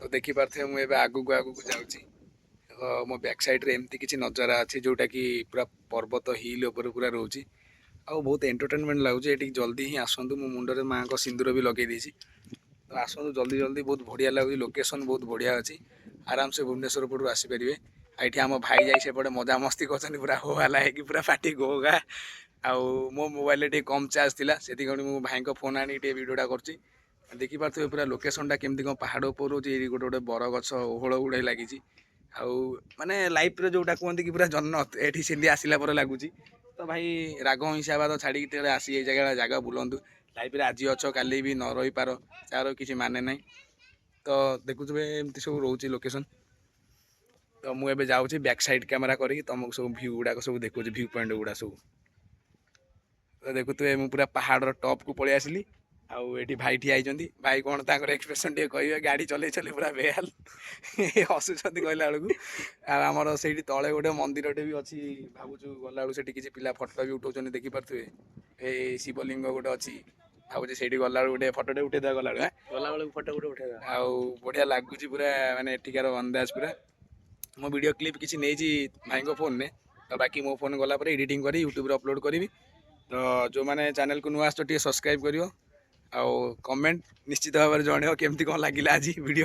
ତ ଦେଖିପାରୁଥିବେ, ମୁଁ ଏବେ ଆଗକୁ ଆଗକୁ ଯାଉଛି। ତ ମୋ ବ୍ୟାକ୍ ସାଇଡ଼୍ରେ ଏମିତି କିଛି ନଜାରା ଅଛି, ଯେଉଁଟାକି ପୁରା ପର୍ବତ ହିଲ୍ ଉପରେ ପୁରା ରହୁଛି ଆଉ ବହୁତ ଏଣ୍ଟରଟେନମେଣ୍ଟ ଲାଗୁଛି। ଏଠିକି ଜଲ୍ଦି ହିଁ ଆସନ୍ତୁ। ମୁଁ ମୁଣ୍ଡରେ ମାଆଙ୍କ ସିନ୍ଦୁର ବି ଲଗେଇ ଦେଇଛି। ତ ଆସନ୍ତୁ ଜଲ୍ଦି ଜଲ୍ଦି, ବହୁତ ବଢ଼ିଆ ଲାଗୁଛି, ଲୋକେସନ୍ ବହୁତ ବଢ଼ିଆ ଅଛି। ଆରାମସେ ଭୁବନେଶ୍ୱର ପଟରୁ ଆସିପାରିବେ। ଆଉ ଏଠି ଆମ ଭାଇ ଯାଇ ସେପଟେ ମଜାମସ୍ତି କରୁଛନ୍ତି, ପୁରା ହୋ ହାଲା ହେଇକି, ପୁରା ପାଟି ଗୋ ଗା। ଆଉ ମୋ ମୋବାଇଲରେ ଟିକେ କମ୍ ଚାର୍ଜ ଥିଲା, ସେଥିପାଇଁ ମୁଁ ଭାଇଙ୍କ ଫୋନ୍ ଆଣିକି ଟିକେ ଭିଡ଼ିଓଟା କରୁଛି। ଦେଖିପାରୁଥିବେ ପୁରା ଲୋକେସନଟା କେମିତି କ'ଣ ପାହାଡ଼ ଉପରେ ରହୁଛି। ଏଇଠି ଗୋଟେ ଗୋଟେ ବରଗଛ, ଓହଳ ଗୁଡ଼ାଏ ଲାଗିଛି। ଆଉ ମାନେ ଲାଇଫ୍ରେ ଯେଉଁଟା କୁହନ୍ତି କି ପୁରା ଜନ୍ନତ, ଏଠି ସେମିତି ଆସିଲା ପରେ ଲାଗୁଛି। ତ ଭାଇ, ରାଗ ହିଂସାବାଦ ଛାଡ଼ିକି ଟିକେ ଆସି ଏଇ ଜାଗା ଜାଗା ବୁଲନ୍ତୁ। ଲାଇଫ୍ରେ ଆଜି ଅଛ, କାଲି ବି ନ ରହିପାର, ତାର କିଛି ମାନେ ନାହିଁ। ତ ଦେଖୁଥିବେ, ଏମିତି ସବୁ ରହୁଛି ଲୋକେସନ୍। ତ ମୁଁ ଏବେ ଯାଉଛି, ବ୍ୟାକ୍ ସାଇଡ଼୍ କ୍ୟାମେରା କରିକି ତମକୁ ସବୁ ଭ୍ୟୁ ଗୁଡ଼ାକ ସବୁ ଦେଖୁଛି, ଭ୍ୟୁ ପଏଣ୍ଟ ଗୁଡ଼ା ସବୁ। ତ ଦେଖୁଥିବେ, ମୁଁ ପୁରା ପାହାଡ଼ର ଟପ୍କୁ ପଳେଇ ଆସିଲି ଆଉ ଏଠି ଭାଇ ଠିଆ ହେଇଛନ୍ତି। ଭାଇ କ'ଣ ତାଙ୍କର ଏକ୍ସପ୍ରେସନ୍ ଟିକେ କହିବେ। ଗାଡ଼ି ଚଲେଇ ଚଲେଇ ପୁରା ବେହାଲ, ହସୁଛନ୍ତି କହିଲା ବେଳକୁ। ଆଉ ଆମର ସେଇଠି ତଳେ ଗୋଟେ ମନ୍ଦିରଟେ ବି ଅଛି। ଭାବୁଛୁ ଗଲାବେଳକୁ ସେଠି କିଛି ପିଲା ଫଟୋ ବି ଉଠାଉଛନ୍ତି। ଦେଖିପାରୁଥିବେ, ଏଇ ଶିବଲିଙ୍ଗ ଗୋଟେ ଅଛି। ଭାବୁଛି ସେଇଠି ଗଲାବେଳକୁ ଗୋଟେ ଫଟୋଟେ ଉଠେଇଦେବା ଗଲାବେଳକୁ, ଆଁ? ଗଲାବେଳକୁ ଫଟୋ ଗୋଟେ ଉଠେଇବା। ଆଉ ବଢ଼ିଆ ଲାଗୁଛି ପୁରା, ମାନେ ଏଠିକାର ଅନ୍ଦାଜ ପୁରା। ମୁଁ ଭିଡ଼ିଓ କ୍ଲିପ୍ କିଛି ନେଇଛି ଭାଇଙ୍କ ଫୋନ୍ରେ, ତ ବାକି ମୋ ଫୋନ୍ ଗଲା ପରେ ଏଡ଼ିଟିଂ କରି ୟୁଟ୍ୟୁବରେ ଅପଲୋଡ଼ କରିବି। ତ ଯେଉଁମାନେ ଚ୍ୟାନେଲକୁ ନୂଆ ଆସୁଛ, ଟିକେ ସବସ୍କ୍ରାଇବ୍ କରିବ ଆଉ କମେଣ୍ଟ ନିଶ୍ଚିତ ଭାବରେ ଜଣେଇବ କେମିତି କ'ଣ ଲାଗିଲା ଆଜି ଭିଡ଼ିଓ।